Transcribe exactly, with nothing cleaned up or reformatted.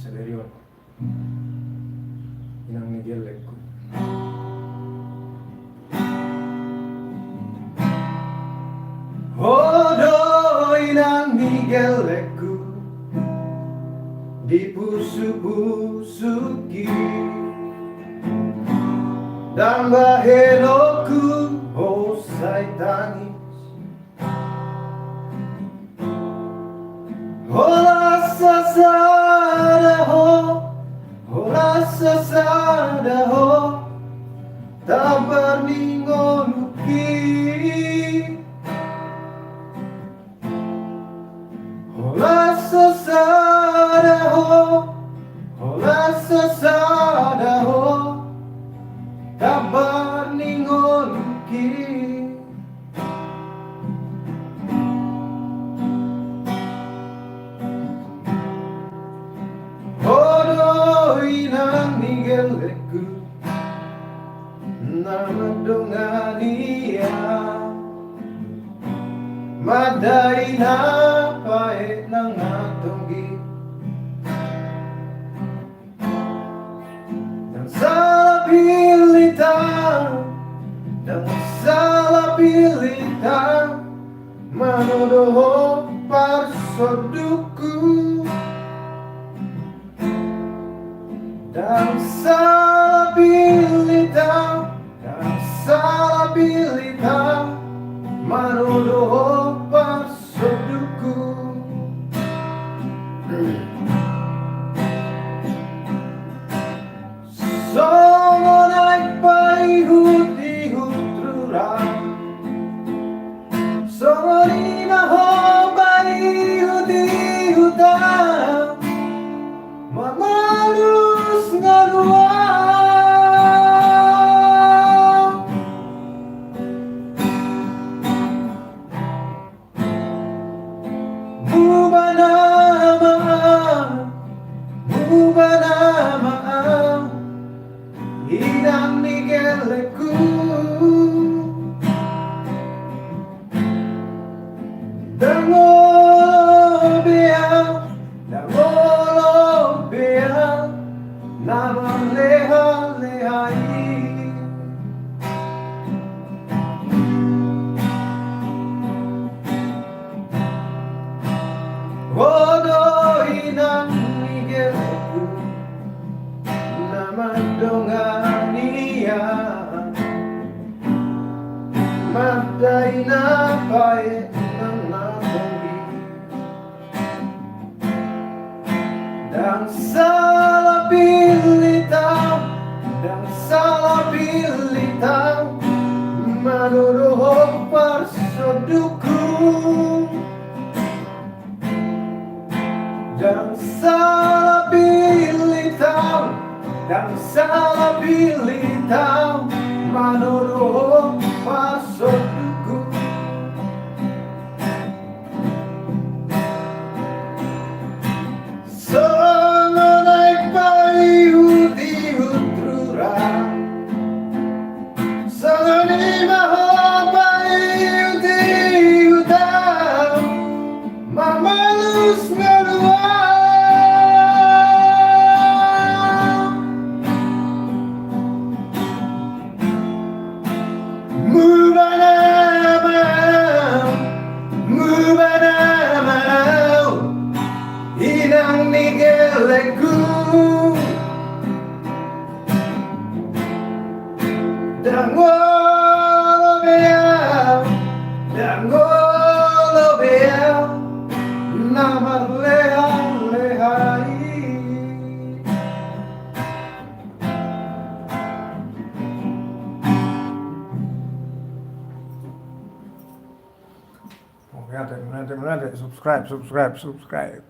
Sadari on, inang ni gellengku. Ho do inang ni gellengku, di pusuk-pusukki, ndang bahenonku ho sai tangis. Holan sasada ho, holan sasada ho, tabar ni ngolungki. Holan sasada ho, holan sasada ho, tabar ni ngolungki. Ho do inang ni gellengku, na mandongani au, mandai na paet nang na tonggi. Ndang sala pillit au, ndang sala pillit au, manodohon parsondukku. Ndang sala pillit au, ndang sala pillit au, manodohon parsondukku. Songon aek paihut-ihut rura, songon i ma ho paihut-ihut au, mamalus ngolu au. Muba nama au, muba nama au, inang ni gellengku. Ndang olo be au, ndang olo be au, na marleha-leha i. Ho do inang ni gellengku, na mandongani au, mandai na paet nang na tonggi. Ndang sala pillit au, ndang sala pillit au, manodohon parsondukku. Ndang sala pillit au, ndang sala pillit au, manodohon parsondukku. Songon aek paihut-ihut rura, songon i ma ho paihut-ihut au, mamalus ngolu au. Muba nama au, muba nama au, inang ni gellengku. Ndang olo be au, ndang olo be au, na marleha-leha i. Oke, ate, ate, ate, subscribe, subscribe, subscribe.